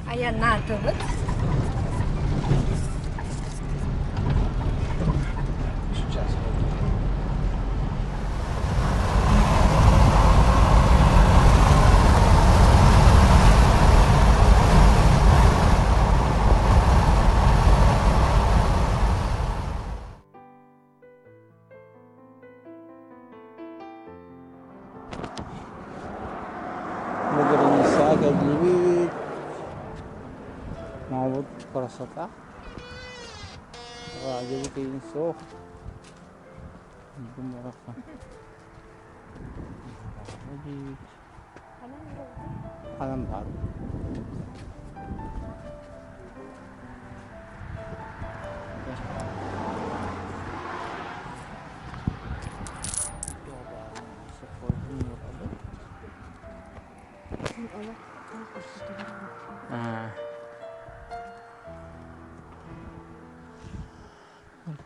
Айаннаатыбыт. Границаҕа кэллибит. Маҕабыт красота. Радиобыт эйигин суох. Ханан баар?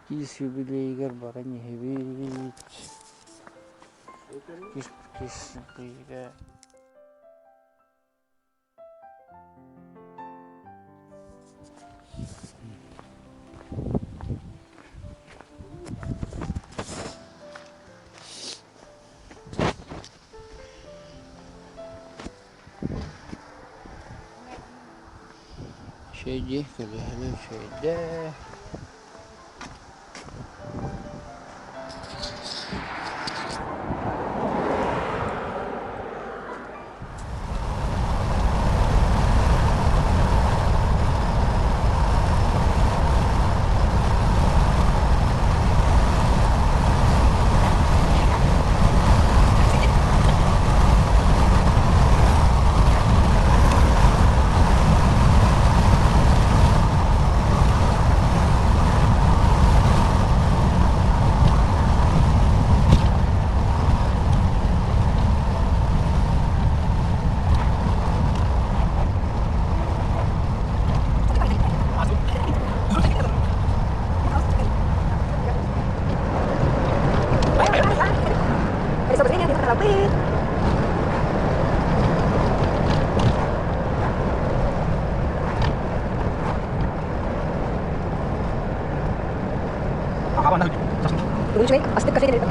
Киис юбилейыгар баран иһэбит. Кис юбилейга Şeydi, көлөһөнү үчүгэйдэ. Ай, кэллибит, кэллибит.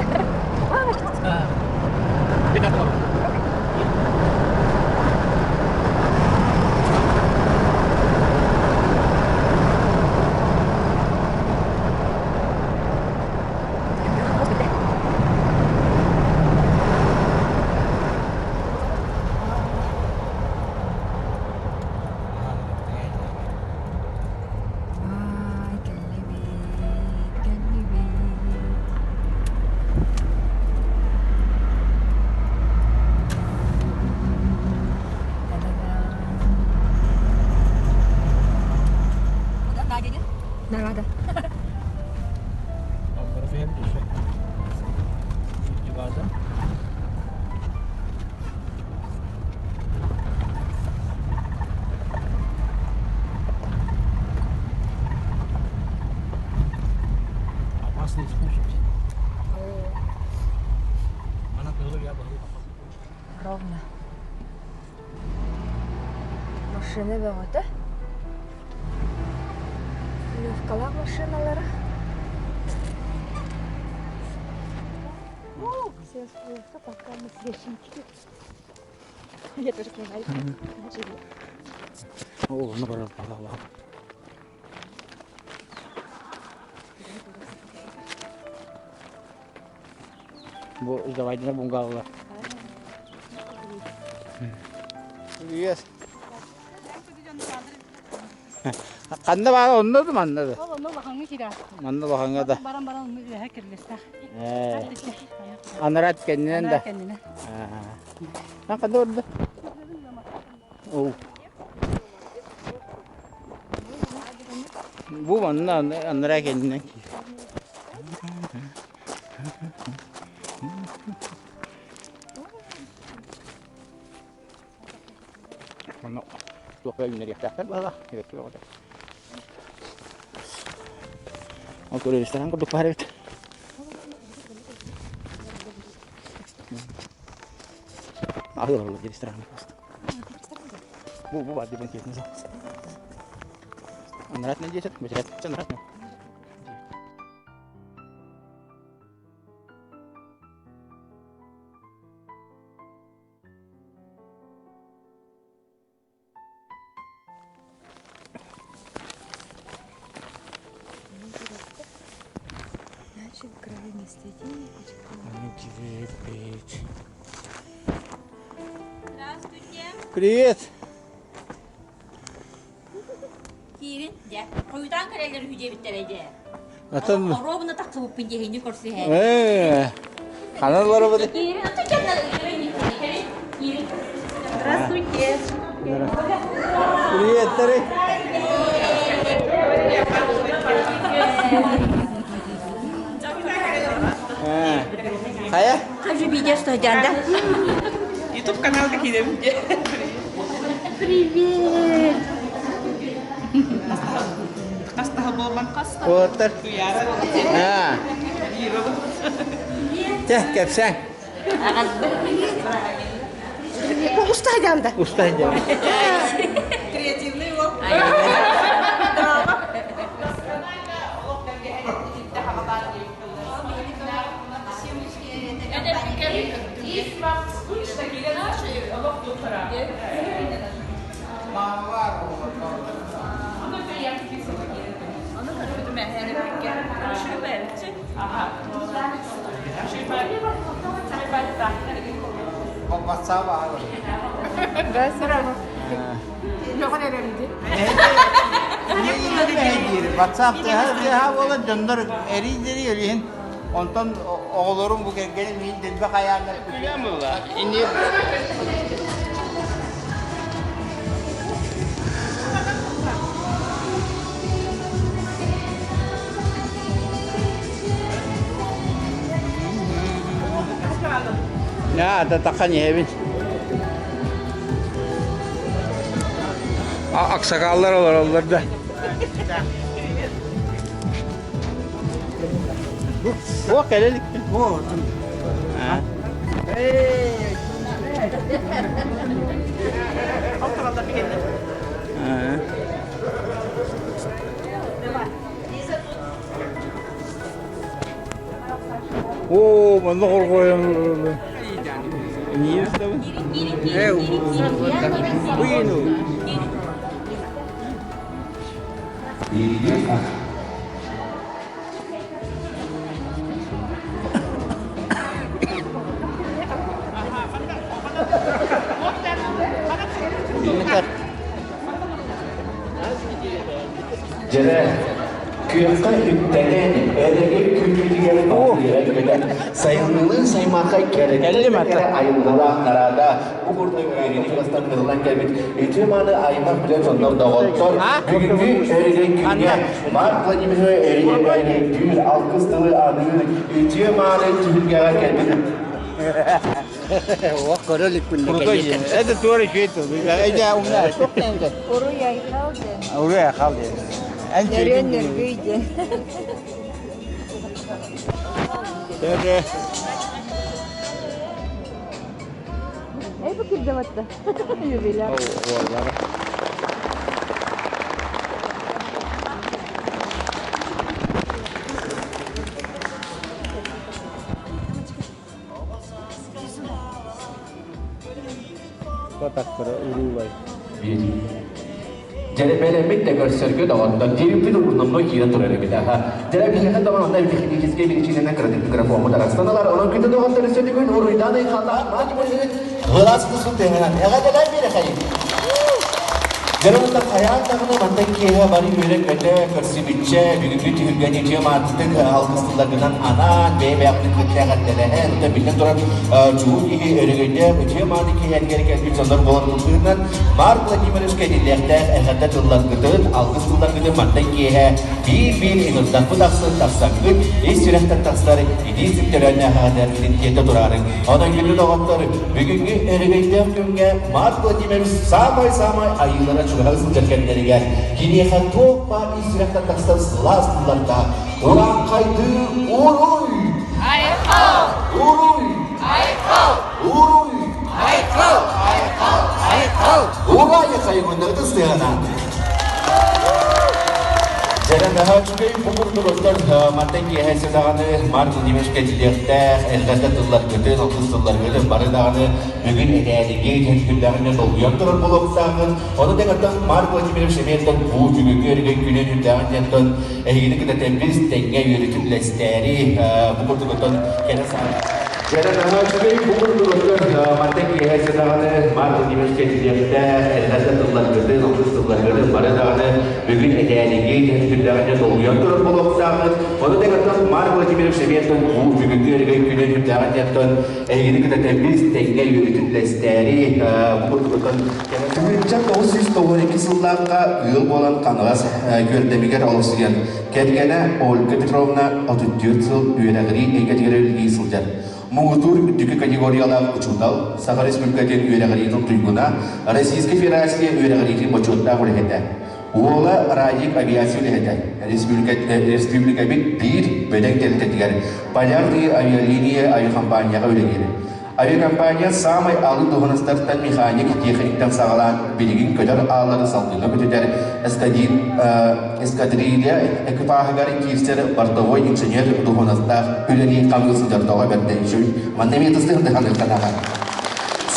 Та-да-дам. Нарада. Опасный спуск. Ровно. Машина бөҕөтө. Левкалаах машиналара. Пока мы свеженькие. Я тоже снимаю. О, ну, пожалуйста. Бу давайдына бунгалылар. Привет. Ханна баар онно да манна да? Ол онно улахаҥҥа киирэ. Манна улахаҥҥа да. Баран баран онно үөһэ кирлэстэх. Ээ. Анарат кэннинэн да. Кэннинэн. Аа. Ханна барда? Оо. Бу манна анараа кэннинэн киир. Онно туох үүннэриэхтээхтэр баһылаах. Ол көрөр курдук баар эбит. Аһылар ресторан. Бу бу бар дибин киэтин. Анарат не десет, бэчэт, анарат. Начал крайне статьи. Здравствуйте. Привет. Киирин, дьэ. Хойутаан кэлэллэр үһү диэбиттэрэ дьэ. Атын Оруобуна тахсыбыппын диэһини көрсүһэ. Э, ханан барабыт? Киирин, атын дьоннор киирин, киирин. Здравствуйте. Привет, Тарик. Хайа? Хажу видео что да? Ютуб канал какие Привет. Хастаха буолбан Уолаттар. Аа. Чэ, кэпсээн. Уста да. Уста дьэ. Креативный уол. WhatsApp тыаһа буолан дьоннор эрий-дэрий өрүһүн онтон оҕолорум бу кэргэним миин дэлби хайааннар күлүөм буолла инни Я, да тахан иһэбин. Аксакаллар олороллор да. О, кэлелик. О, Оо, манна хорҕойон Дьэрэ, күөххэ үктэнэн, эрэгэй күммүтүгэр үөрэн-көтөн, сайыннылыын саймаахай кэрэтин кэрэ айылҕалаах нараада бу курдук үөрүүнү бастан ыһыллан кэлбит үтүө-мааны аймах билэн соннор доҕоттор бүгүҥҥү өрөгөй күҥҥэ Марк Владимирович өрөгөйдүүр алгыс тылы аныыр үтүө-мааны түһүлгэҕэ кэлбит Это тоже что Это у меня Уруй айхал диэн. Уруй айхал диэн. Нөрүөн нөргүй диэн. Эй, бу кирде батта. Юбиляр. Батактара уруулай. Дьэрэмэлэммит да көрсөргө доҕоттор диэбиппит урномно киирэн турар эбит аха. Дьэрэ биһиэхэ даҕаны онно техническэй биричиинэнэн кыратык микрофоммут арахсан ылар. Онон күндү доҕоттор өссө бүгүн уруйдаан айхаллаан маати бөлүгүн Вылас кусун тыһынан эҕэрдэлээн биэрэхэйин. Дьэрэ уонна хайаан даҕаны мантан киэһэ бары үөрэ-көтө, көрсүбүччэ, бүгүҥҥү түһүлгэни үтүө маатытык алгыс тылларгынан анаан, бэйэ-бэйэҕитин кытта эҕэрдэлэһэн, оттон биллэн турар, чугун киһи өрөгөйдөөх үтүө-мааны киһи эргэр кэлбит дьоннор буолан быһыытынан Марк Владимирович кэтиллиэхтээх эҕэрдэ тылларгытын, алгыс тылларгытын мантан киэһэ биир-биир ыҥырдахпыт ахсын тахсаҥҥыт, ис сүрэхтэн тахсар итии сүктэлээннээх эҕэрдэлэргитин тиэрдэ тураарыҥ. Онон күндү доҕоттор, бүгүҥҥү өрөгөйдөөх күҥҥэ Марк Владимирович саамай-саамай айыылара чугаһыы сылдьар кэмнэригэр киниэхэ туох баар ис сүрэхтэн тахсар сылаас тыллардаах Урааҥхайдыы уруй! Айхал! Уруй! Айхал! Уруй! Айхал! Айхал! Айхал! Ура! Айхал! наһаа үчүгэй бу курдук оттон мантан киэһэ даҕаны Марк Владимирович кэтилиэхтээх элбэтэ тылларгытын, алтыс тылларгытын бары даҕаны бүгүн этээлиги күннэҕинэ долгуйан турар буолуохтааххын. Ону тэҥ Марк Владимирович эмиэ бу бүгүҥҥү өрөгөй күнүн үрдээҕин диэн эһигини кытта тэбис тэҥҥэ үөрүтүн үлэстээри бу курдук оттон кэлэ саҥа Дьэрэ наһаа үчүгэй бу курдук оттон мантан киэһэ даҕаны Марк Владимирович кэтилиэхтээх элбэтэ тылларгытын, алтыс тылларгытын бары даҕаны бүгүн этээлиги күннэҕинэ долгуйан турар буолуохтааххыт. Ону тэҥ Марк Владимирович эмиэ бу бүгүҥҥү өрөгөй күнүн үрдээҕин диэн эһигини кытта тэбис тэҥҥэ үөрүтүн үлэстээри бу курдук оттон 1992 сыллаахха ыал буолан Хаҥалас Күөрдэмигэр олохсуйан, кэргэнэ Ольга Петровна 34 сыл үөрэҕирии эйгэтигэр үлэлии сылдьар. Муҥутуур үрдүкү категориялаах учуутал, Саха Республикатын үөрэҕириитин туйгуна, Российскай Федерация үөрэҕириитин бочуоттаах үлэһитэ. Уола Радик авиация үлэһитэ, республикабыт биир бөдөҥ тэрилтэтигэр Полярные авиалиния авиакомпанияҕа үлэлиир. Авиакомпания саамай алын дуоһунастартан механик техниктан саҕалаан билигин көтөр ааллары салгыҥҥа көтүтэр эскадрилья экипаһыгар киирсэр бортовой инженер дуоһунастаах үлэлии хамыы сылдьар тоҕо бэрдэ үчүгэй. Манна эмиэ тыстыһын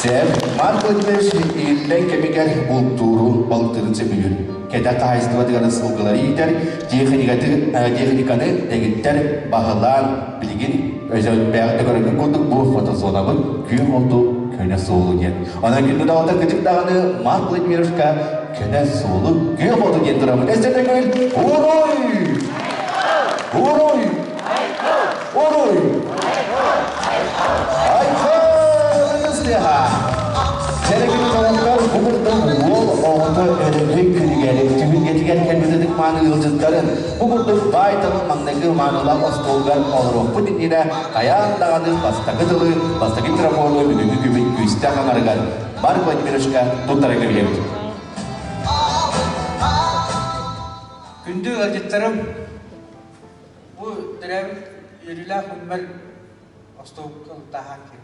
Сэр Марк Владимирович иллэҥ кэмигэр бултуурун, балтыырын сөбүлүүр. Кэтэх хаһаайыстыбатыгар сылгылары иитэр, техниканы дэгиттэр баһылаан билигин өсөлбээх да көрөргүт курдук бу фотозонабыт күөх оту көнө суолу диэн. Онон күндү даҕата кыдьык даҕаны Марк Владимировичка көнө суолу күөх оту диэн тураммыт. Эстэ көҥүл Уруй! Уруй! Уруй! Айхал! Дьэрэгин толоттор бу курдук уол оҕото өрөгөй күнүгэр түһүлгэтигэр кэлбит ытык мааны ыалдьыттарын бу курдук баай талын маҥнайгы маанылаах остуолугар олоруохпут иннинэ хайаан даҕаны бастакы тылы, бастакы микрофону бүгүҥҥү күммүт күүстээх аҥарыгар Марк Владимировичка туттара кэбиһэбит. Күндү ыалдьыттарым, бу төрөөбүт үөрүүлээх күммэр остуолга ылтааһаан киирдим.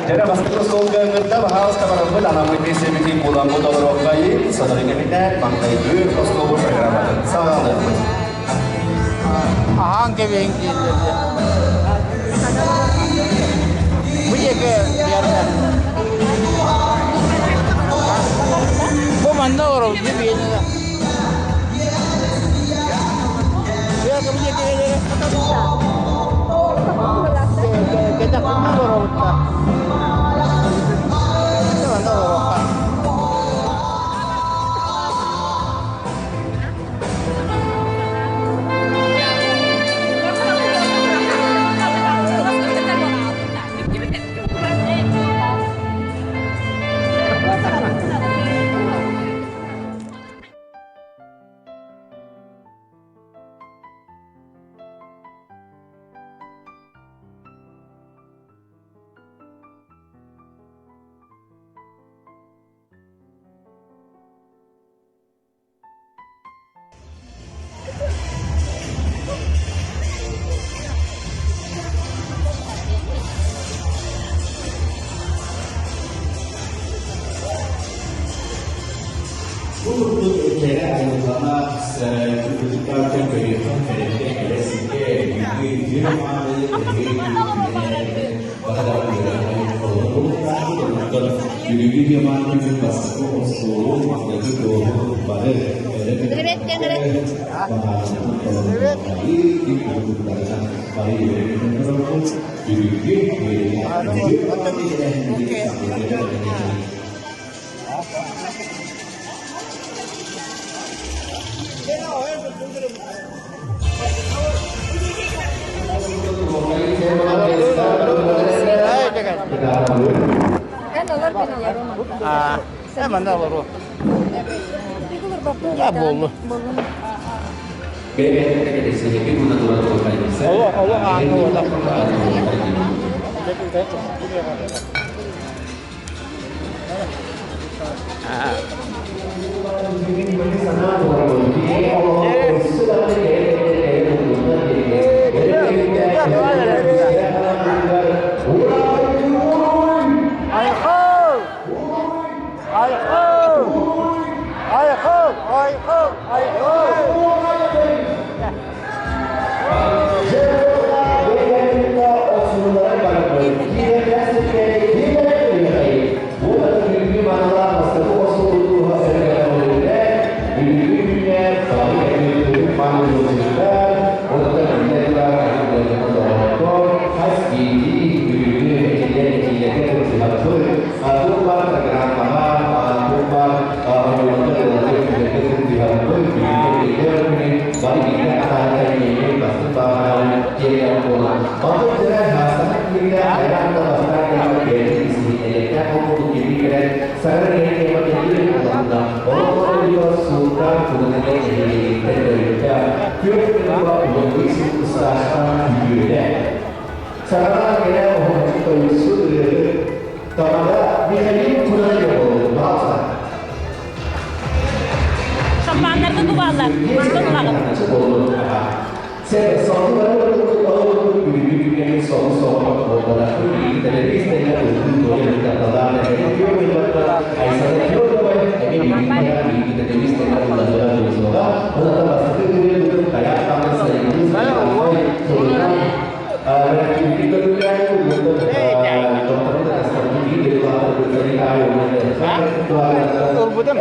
Дьэрэ бастакы остуолга ыҥырда баһаалыста бараммыт анаммыт миэстэбитин буламмыт олоруоххайын сотору кэминэн маҥнайгы остуолу программатын саҕалыахпыт. Аһаан кэбиһиҥ дииллэр диэн. Бу диэки биэрдэ. Бу манна олоробут бу биэнэ. Бу курдук кэрэ айылҕана кыргыттартан көрүөххэ кэрэттэн кэлэ сиргэ бүгүҥҥү үтүө мааны өрөгөй Бүгүҥҥү диаманты күн бастакы остуолу маҥнайгы туоһу бары Бүгүҥҥү Эн олор мен олорум. Аа, манна олору. А, боллу. Оло, оло ааны оло. Айхал! Айхал! маныылыктар, онтон доҕоттор, хас биирдии бүгүҥҥү этиллэр этиилэргэ кыттыһаппыт, туох баар программаҕа, туох баар ойууларга күннэргэ кыттыһаппыт, бүгүҥҥү биллэр күнү бары бииргэ атаарда ийэни бастык баҕарабын диэн буолан. Онтон дьэ саха киһитэ хайаан да бастаан кэлбит бэйэтин истиһиннэриэхтээх буолбут киһи кэлэн саҥа киһи кэлбит улаханна олохторугар сууттаан кулунаны нэһилиэгиттэн төрүттээх күөх кылба улахан ыстаастаах үтүөлэ. Саҥараан кэлэ оһоҕоччу тойуксу ырыаһыт Тамара Михаил Кунаев буоллун. Пожалуйста. Шампаннарга тубаллар. Мантан ылаҕыт. Сен соңу соңу соңу болдара Ылбытым.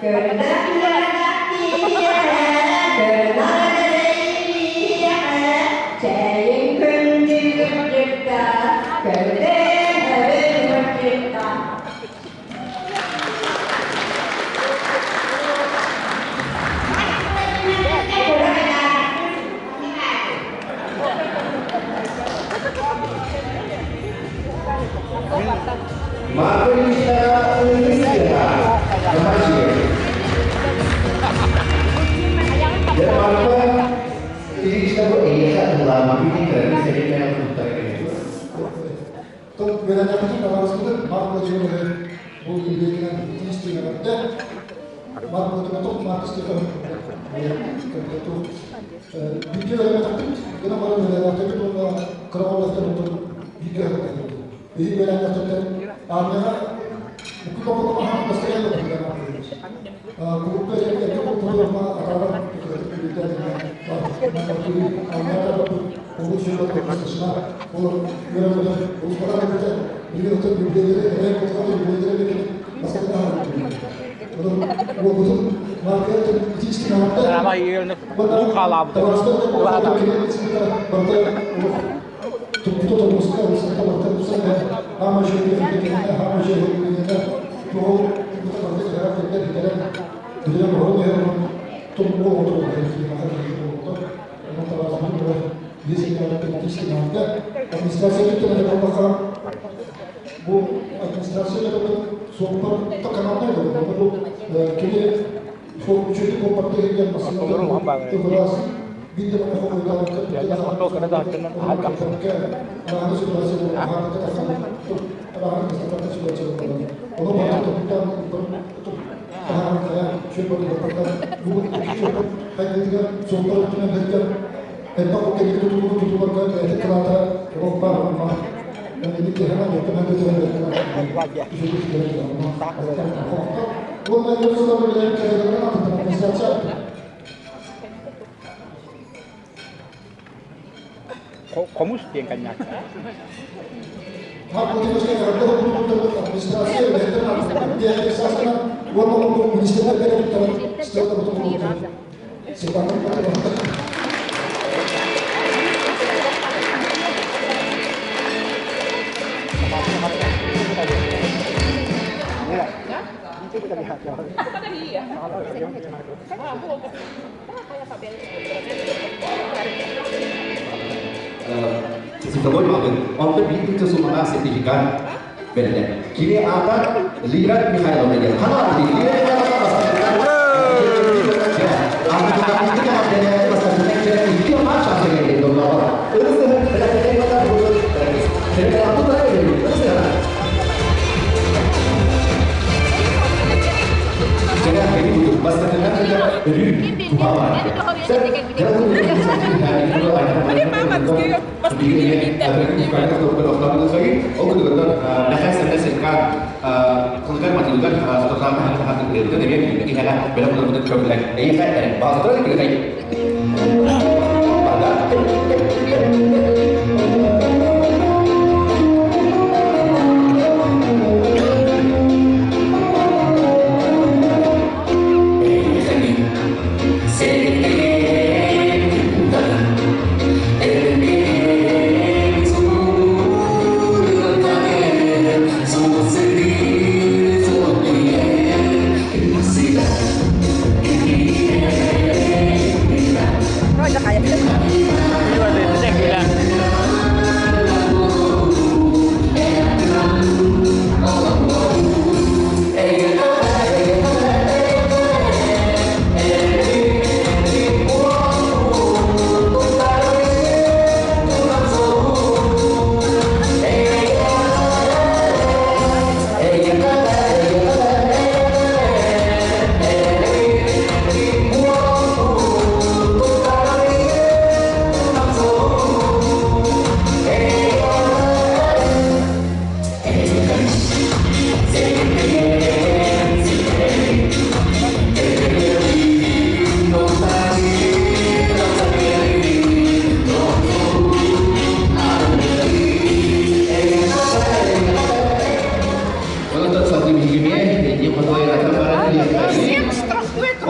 Үөрэнээччи Марк Владимирович бу үлэтинэн тиистигэрдэ Марк Владимирович Марк Степанович бииргэ үөрэммэтэхпит гынан баран үөрэнээхтэрбит уонна кыра оҕолортон бииргэ үөрэммэтэхпит. Биһиги үөрэнээхтэртэн армияҕа Бу администрация суоппар команда бу кини Хомус диэн коньяк. Цифровой маҕын, онто биир тыынча суммалаах сертификат бэриллэр. Кини аата Лира Михайловна диэн. Хана Лира Михайловна бастакынан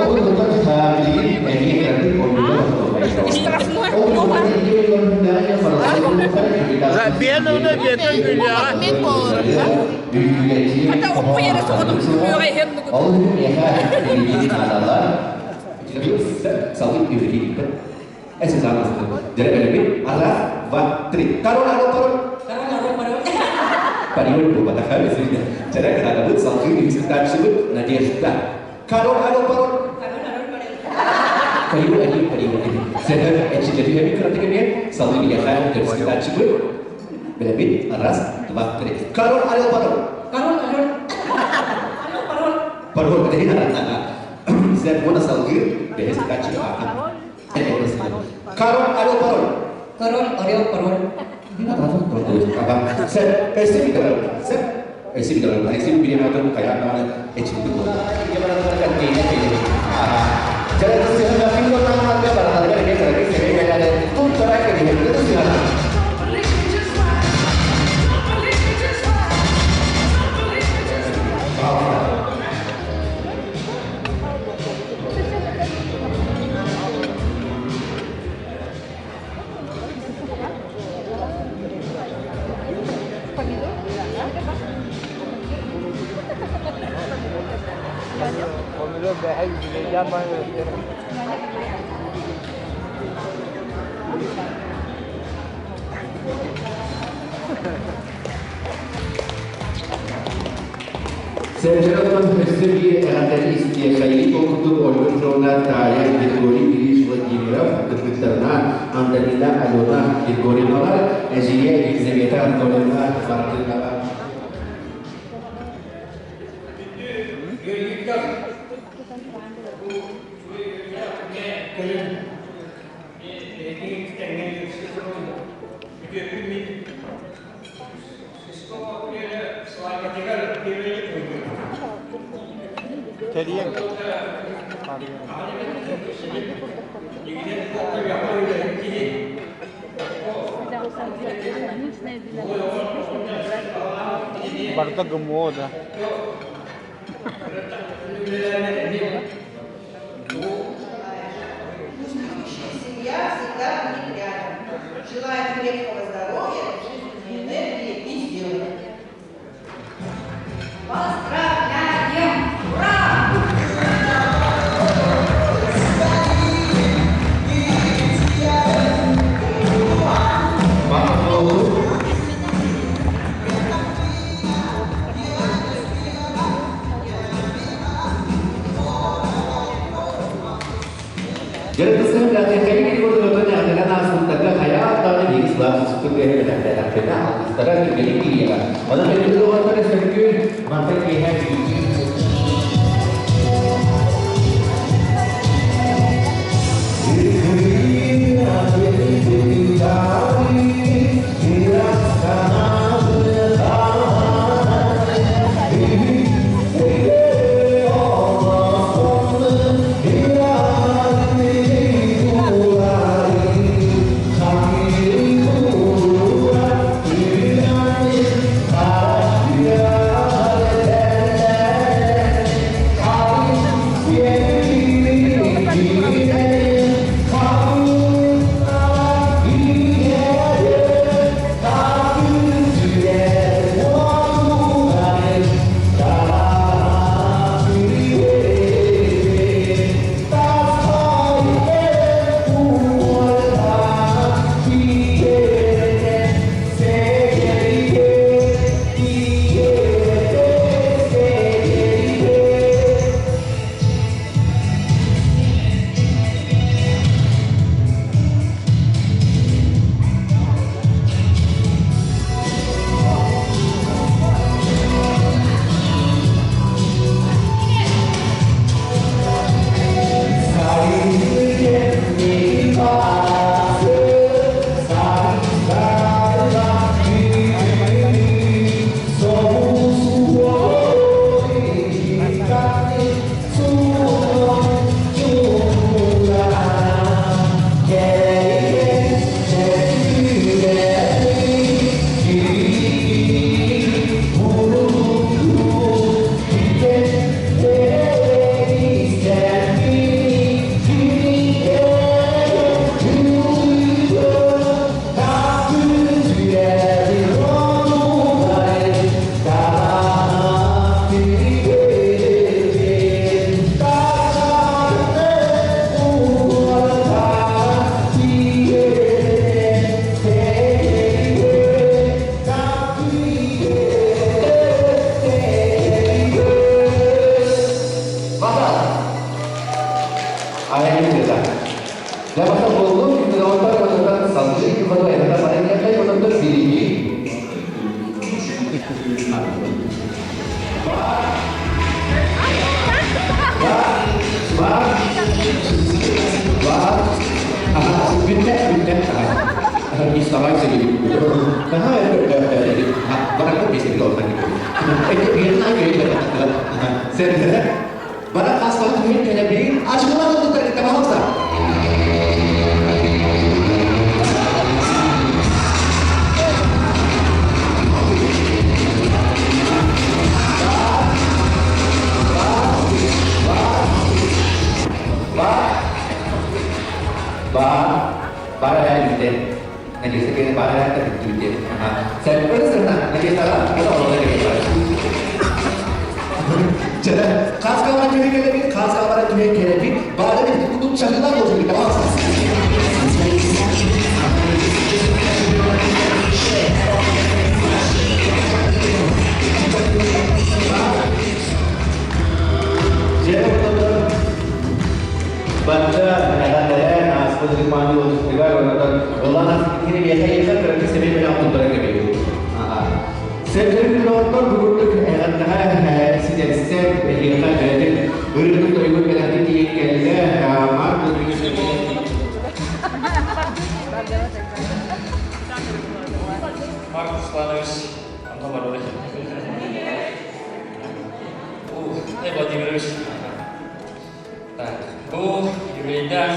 Ол курдук билигин эмиэ кыратык ойууга Штрафной много. Мен болорум. Хата оппу ере соҕотох күрүөҕэ иһэн нугут. Ол миэхэ Раз, два, три. Король, орел, пароль. Пароль был, Надежда. Король, орел, пароль. Пароль, орел, пароль. Раз, два, три. Король, орел, пароль. Король, орел. Орел, пароль. Пароль, Король, орел, пароль. Король, орел, пароль. Помидор бэһэй үчүгэйдээн баҕайы Сэрджераттан өссө биир эҕэрдэни истиэхэйи ол курдук Ольга Петровна таайа Григорий Ильич Владимиров кыргыттарына Антонина Алена Григорьевналар, эдьиийэ Елизавета Анатольевна Мартынова. Тэрийэн. Барыта ГМО да. Семья всегда будет рядом. Желаем крепкого здоровья, жизненной энергии и силы. Поздравляем! Ура! Дьэ, курдук эҕэрдэлээн ааспыттарга хайаан даҕаны биһиги сылаас сыппыт бэлэхтээтэхпитинэ алгыстара түргэнник тиийиэҕэ. Онон күндү доҕоттор өссө мантан киэһэ Бар. Бар. Аха, бүттэ, бүттэ. Аха, мистабай сэгили. Аха, баракка бесеги олхан. Сен бара хаспаны түһен кэлэбин, ачылан туттар пожалуйста. Бар, бар әлі Надеюсь, que бар әлі Sen ырысырна, надеюсь, Хас калбара түһэн кэлэбит, хас калбара түһэн кэлэбит, баада бит кудук чагылар болсун, пожалуйста. Бачча эҕэрдэлээн ааспыт ытык-мааны ыалдьыттарыгар оннотон ыллаан ааспыт киһини миэхэ иэхэ кыракый сэмэй бэлэх туттаран кэбиһиҥ. Сэргэлик доҕоттор бу курдук эҕэрдэҕэ ситэрсэн эһиэхэ бэйэтин ырыатын-тойугун бэлэхтии тиийэн кэллэ Марк Марк Русланович, онно барбыт. Владимирович. Так, бу юбилейдаах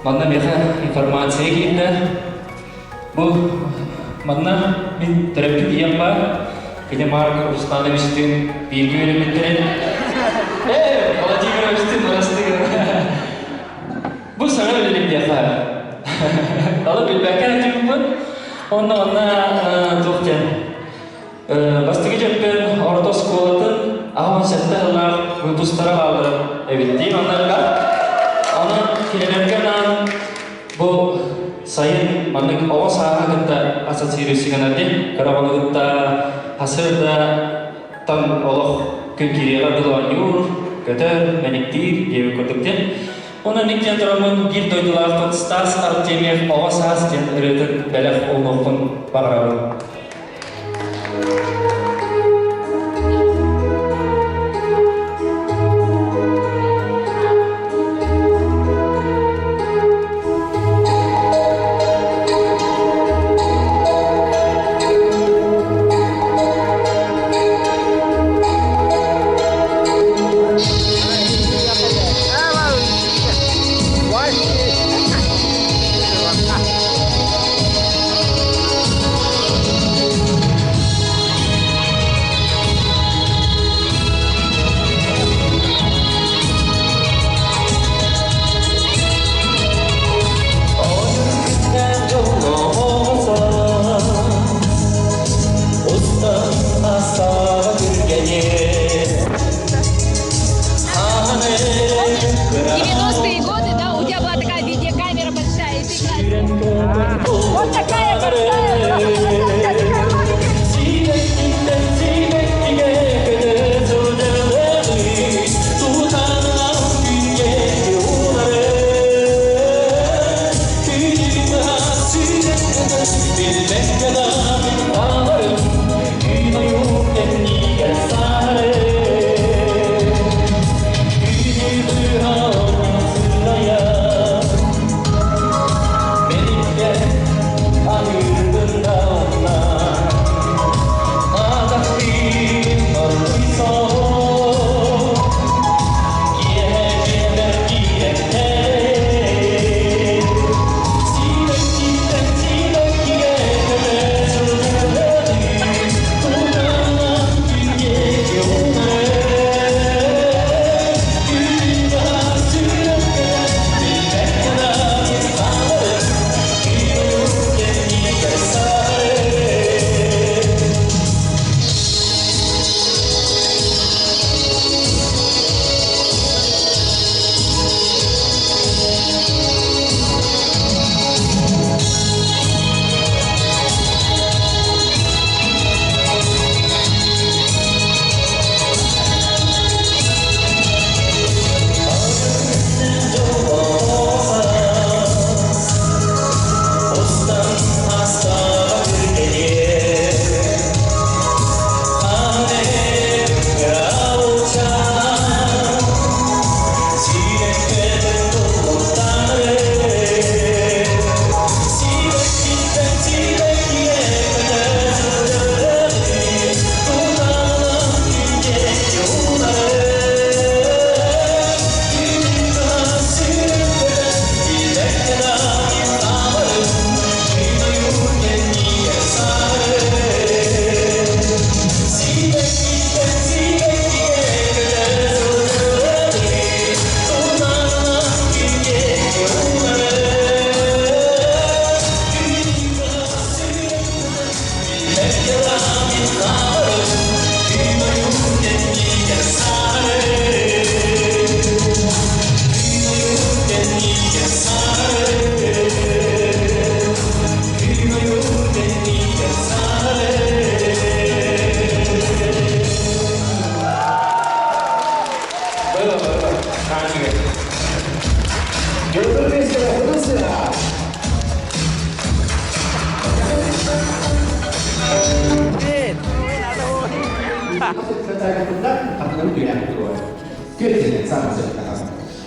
Манна миэхэ информация киирдэ. Бу манна мин төрөппүт ийэм баар. Кини Марк Руслановичтыын бииргэ үөрэммиттэрин. Э, Владимировичтыын бырастыы. Бу саҥа үлэлим диэхэ. Алы билбэккэ сылдьыбыппын. Онно онно туох диэн Бастакы дьөппөн орто оскуолатын 87 сыллаах выпустара бааллар эбит дии маннарга. Онон кинилэргэ анаан бу сайын маннык оҕо сааһы кытта ассоциируйсыганар дии. Кыра оҕону кытта хасыр да там олох күн кириэҕэ дылы оонньуур. көтөр, мэниктиир диэбит курдук диэн. Онон иккиэн тураммын биир дойдулаахпыт Стас Артемьев оҕо саас диэн ырыатын бэлэх уунуохпун баҕарабын. 90-е годы, да, у тебя была такая видеокамера большая, и ты Вот такая большая!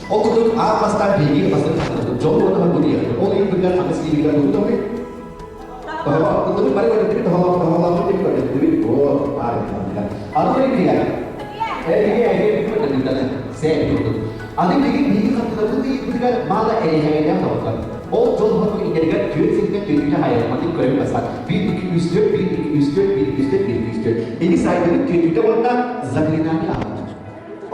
Ол курдук аан бастаан биһиги бастакы дьол уонна бу Ол иһин биллэр ханыс кииригэр тугу Тоһоҕо бары көрдүбүт, тоһоҕо тоһоҕолоохтук деп көрдүбүт. О, Аны билигин эбиге эбиге көрдүбүт сән турдук. Аны билигин биһиги хаттыларбыт ыйыппытыгар мала эрэһэҥэлээх тоҕуттар. Ол дьол хоту иннэригэр түөрт сиртэн түөтүүнэ хайырматын көрөн басар. 1 2 3 4 1 2 3 4 1 2 3 4 1 2 3 4. Ини сайдыбыт түөтүүтэ уонна заклинание аҕалар.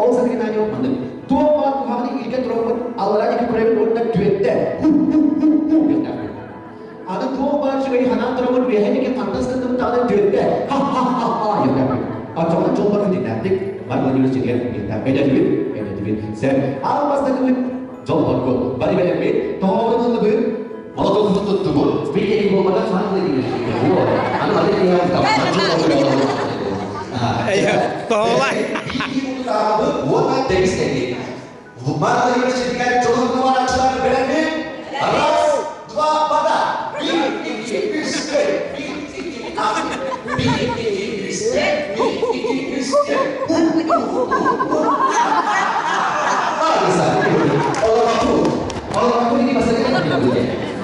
Ол заклинание маннык. Туох баар куһаҕаны илгэ тураммыт аллараа диэки көрөбүт уонна түөттэ ху ху ху ху диэхтээхпит. Аны туох баар үчүгэйи ханаан тураммыт үөһэ диэки хантас гынныбыт даҕаны түөттэ ха ха ха ха диэхтээхпит. Оччоҕуна дьоллор күннээхтик бар Владимир сиригэр диэхтээх. Өйдөтүбүт, өйдөтүбүт. Сэр, аан бастакыбыт дьоллорго бары бэлэммит, тоҕоҕун ыллыбыт, молотовпутун туттубут, биир кэлин буолбатах хаан Владимир. Аны маны Тоҕолай. Уонна дэбис Марта Юрьевич дьолун бэлэммит. Раз, два, вода. Bir, iki, üç, dört. Bir, iki, altı. Bir, iki, üç, dört. Bir, iki, üç, dört. U, u, u, u.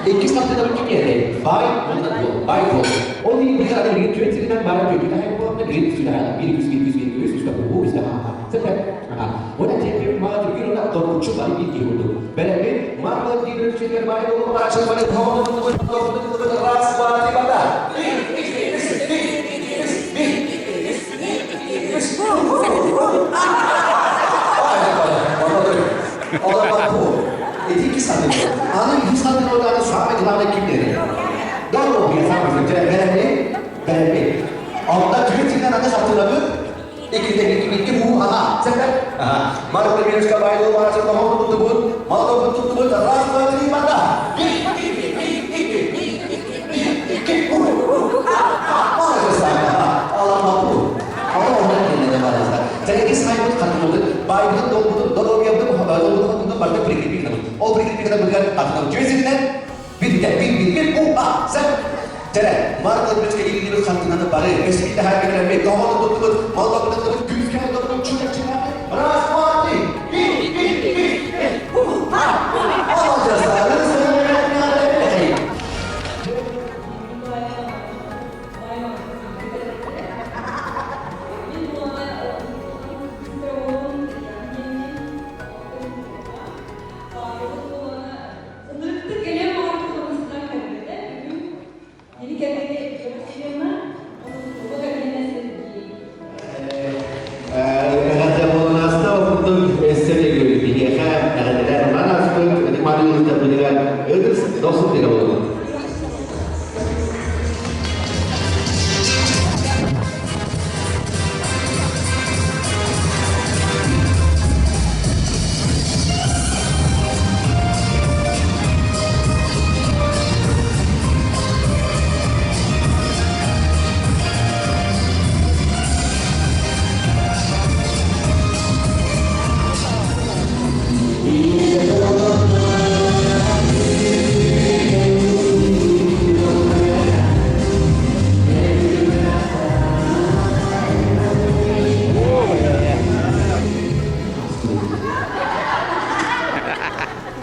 Иккис хартыда кимиэтэй? Бай уонна дуол. Бай дуол. Ол иһин биһиги аны билигин түөрт сиринэн бары түөртү таһай буоллахпына билигин үстүү таһайла. Биир үс биир үс биир үс үстэ бу үстэ ха Сэтэ. Аха. Уонна тиэппит маа түргүн уонна доргуччу бары биир киһи курдук. Бэлэммит Марк Владимирович бай дуолу бараччы бары раз, два, три, вода. Биир, икки, үс, биир, икки, үс, биир, икки, үс, биир, икки, үс. Ити сатылы. Аны ити сатылы самое главное кимнери. Doğru bir самое бәрәме, бәрәме. Онда түгел аны сатылабы. Икки икки икки бу ага. Сәкәт. Ага. Марк Владимирович байлы барасы томон туттубут. Мал туттубут. Раз, два, три, вода. Bir, iki, bir, iki, bir, iki, bir, iki, у. Allah mabul. Allah ondan kendine varsa. Jadi saya pun kata Bible долбутун долобиябын долбутун барда прикрепи Ол прикрепи билгән катынам. Жөзүнен бир бир бир бир бу а сен Жere, Марк Владимировичка илгили хатынаны бары, өсүбүтэ харбекер бе, тоғону туттубут, молдо туттубут, күзгө туттубут, чүрек чүрек. Раз, два, три. Bir, bir, bir, bir. У, а. Алжасары.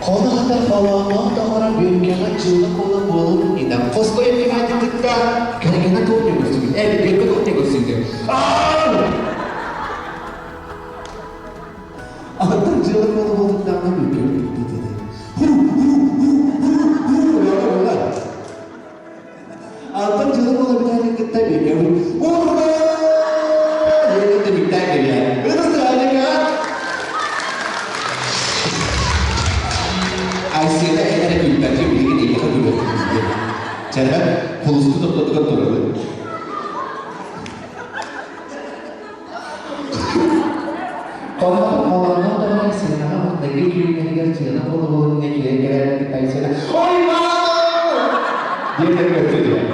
Хонахтар балаҕан доҕоро бүөккэҕэ дьыала буола буолан инна хоско эмтигаатын кытта кэргэнэ туох көрсүбүт э бүөккэ туох көрсүбүт Антон дьыала буола буолуттаҕына бүөккэ Антон дьыала буола бүтээни кытта бүөккэ Ура! Диэн түмүктээн кэлиэ. Айсена эрэ күлбэччи билигин эйиэхэ күлүөхтүүр. Чэрбэт холусту топтотугар турабыт. Холлоон холоннон тоҕо Айсенаҕа маҥнайгы түүннэригэр дьыала буола-буола киирэн кэлэрин Айсена «Ой, мама!» диэн көрдө диэн.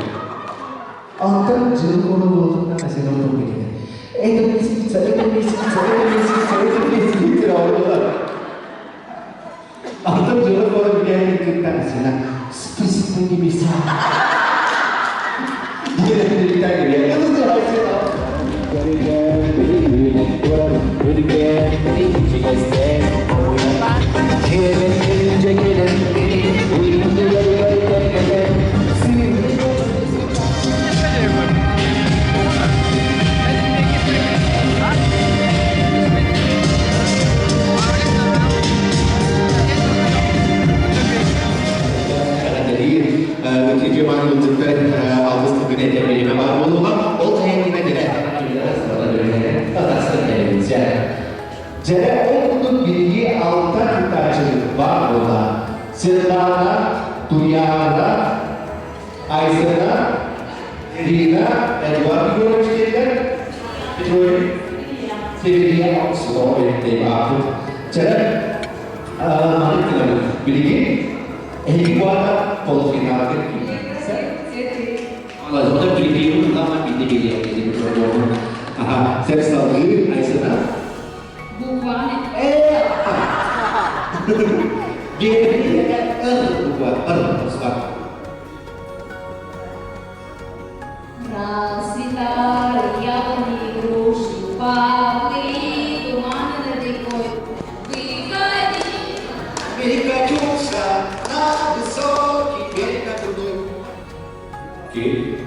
Онтон дьыала буола-буолатыттан Айсена отурбут Это лисица, это лисица, это лисица, это лисица оҕолор. Антон дьыала буола бүтээни кытта Айсена «Спасибо небеса!» диэн Жere ол билги алта кытаачылык бар була. Светлана, Туяна, Айсена, Ирина, Эдуард Егорович дииллэр, Петрович, Северия Оксудова бэйбааппыт. Жere маннык гынабыт. Билиги эһиги буата полуфиналга киирдэ. Ала, ота прикрепил, там бидде келиэ. Аха, сэр салгыы Айсена. Букваны. Э, Биэтэбит ыр буква, ыр буква. Расцветали яблони, груши, поплыли туманы над рекой. Выходи. Перекатился на высокий берег на крутой. Окей.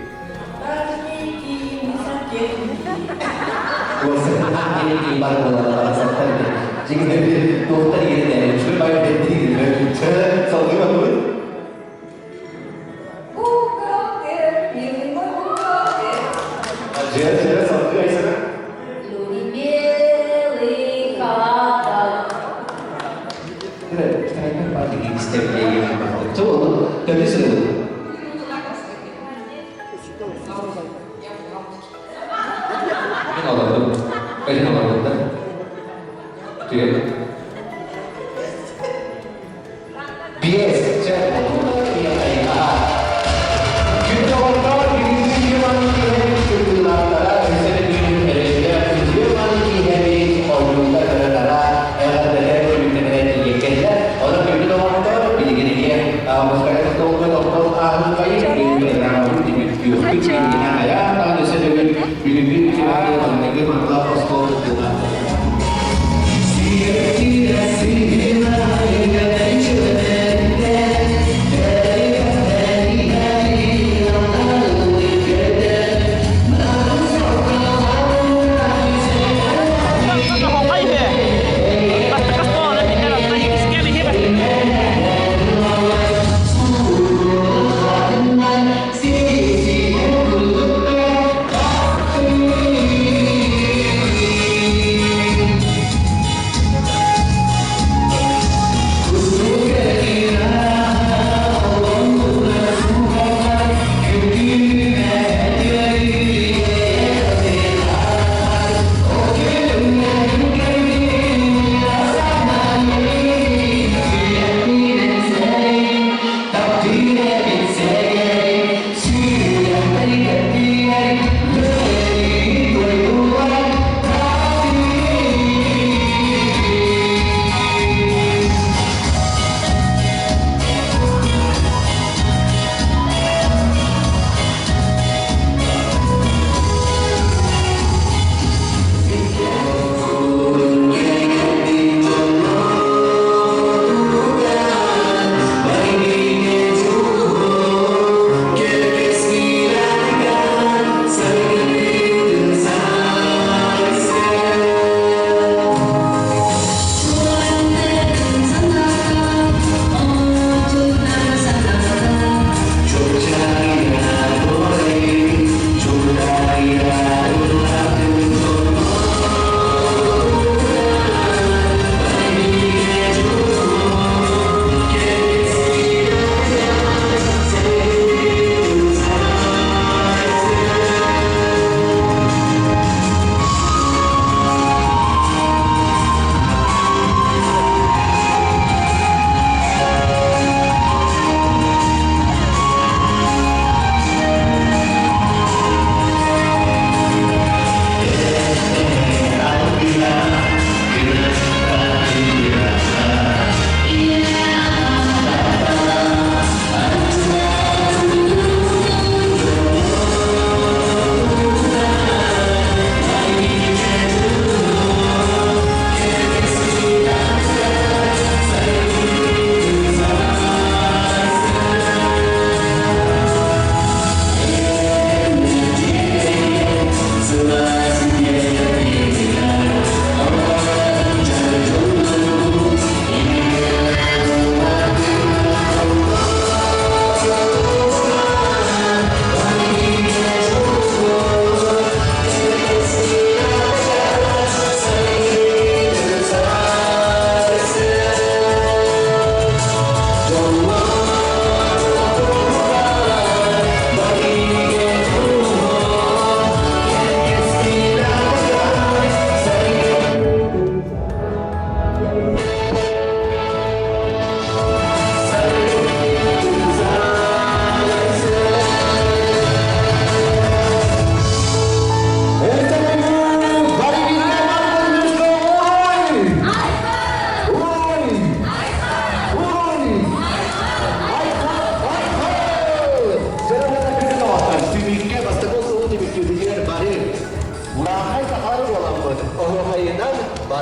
Бухгалтер, милый мой бухгалтер. Люди белых халатов. Мен олордум. Өзүн олордум да. Түгел. Биэс.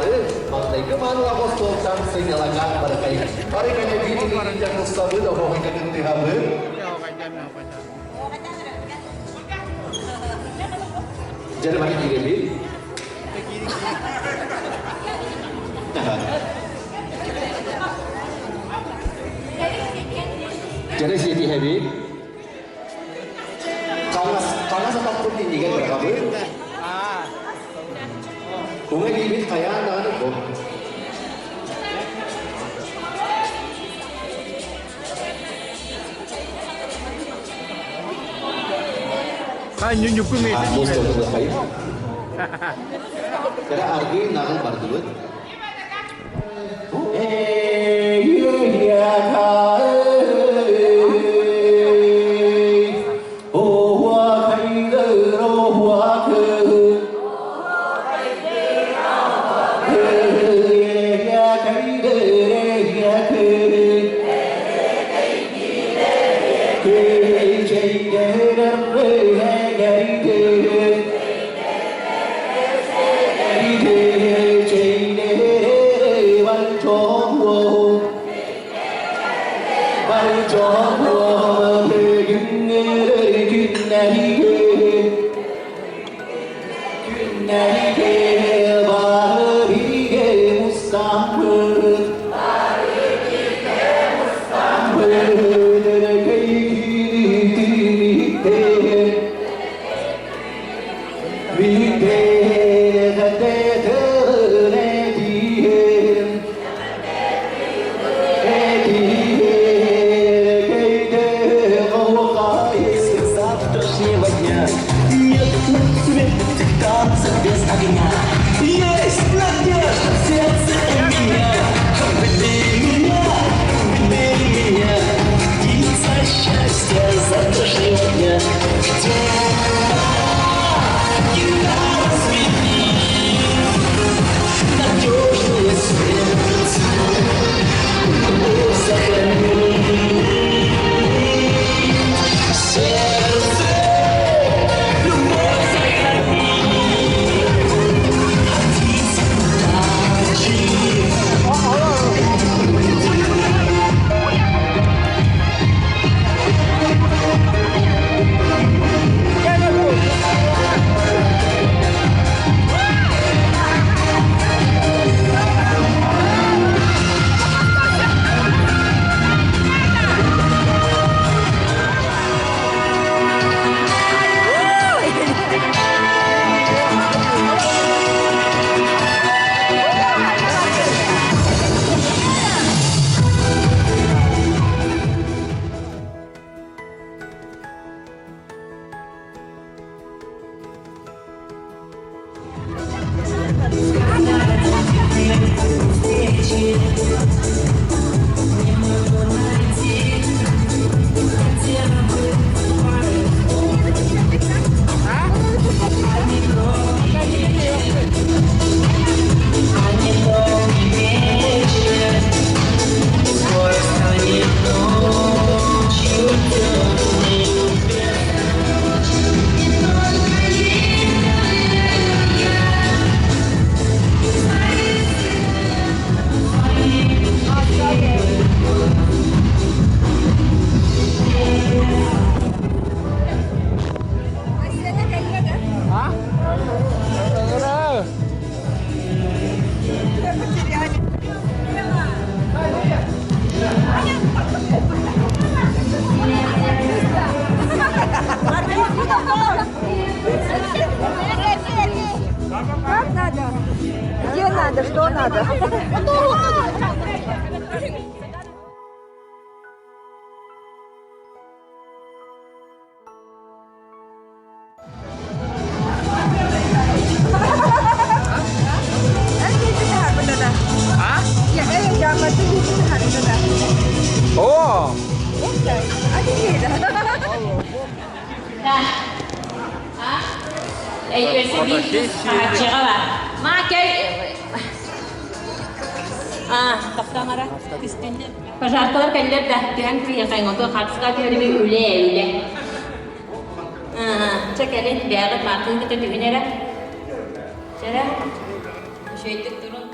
Бары маҥнайгы маанылаах остуолтан сынньалаҥҥа барыкай. Бары кэлэ биир илиитинэн мустабыт, оһуохайга кыттыһабыт. Дьэ, бары киирэбит. Дьэ, сиэтиһэбит. Хаҥас, хаҥас атахпыт иннигэр быраҕабыт. Уҥа илиибит хайаан даҕаны бу. Кыра аргыый наҕыл бардыбыт. Завтрашнего дня нет на свете танца без огня. Есть надежда в сердце у меня. Выбери меня, выбери меня, птица счастья завтрашнего дня. Где гитара звенит, надежная смерть, любовь сохранит. Сердце, любовь сохранит. Птица удачи. Как надо? Где надо? Что надо? О! Пожаркалар кэллэр да, түһэн кыйахайҥ, оту хапсыга түһэрими үлэ, үлэ. Чэ кэлин, бэйэҕит маартыын кытта түһүн эрэ. Чэ эрэ, үчүгэйдик турун.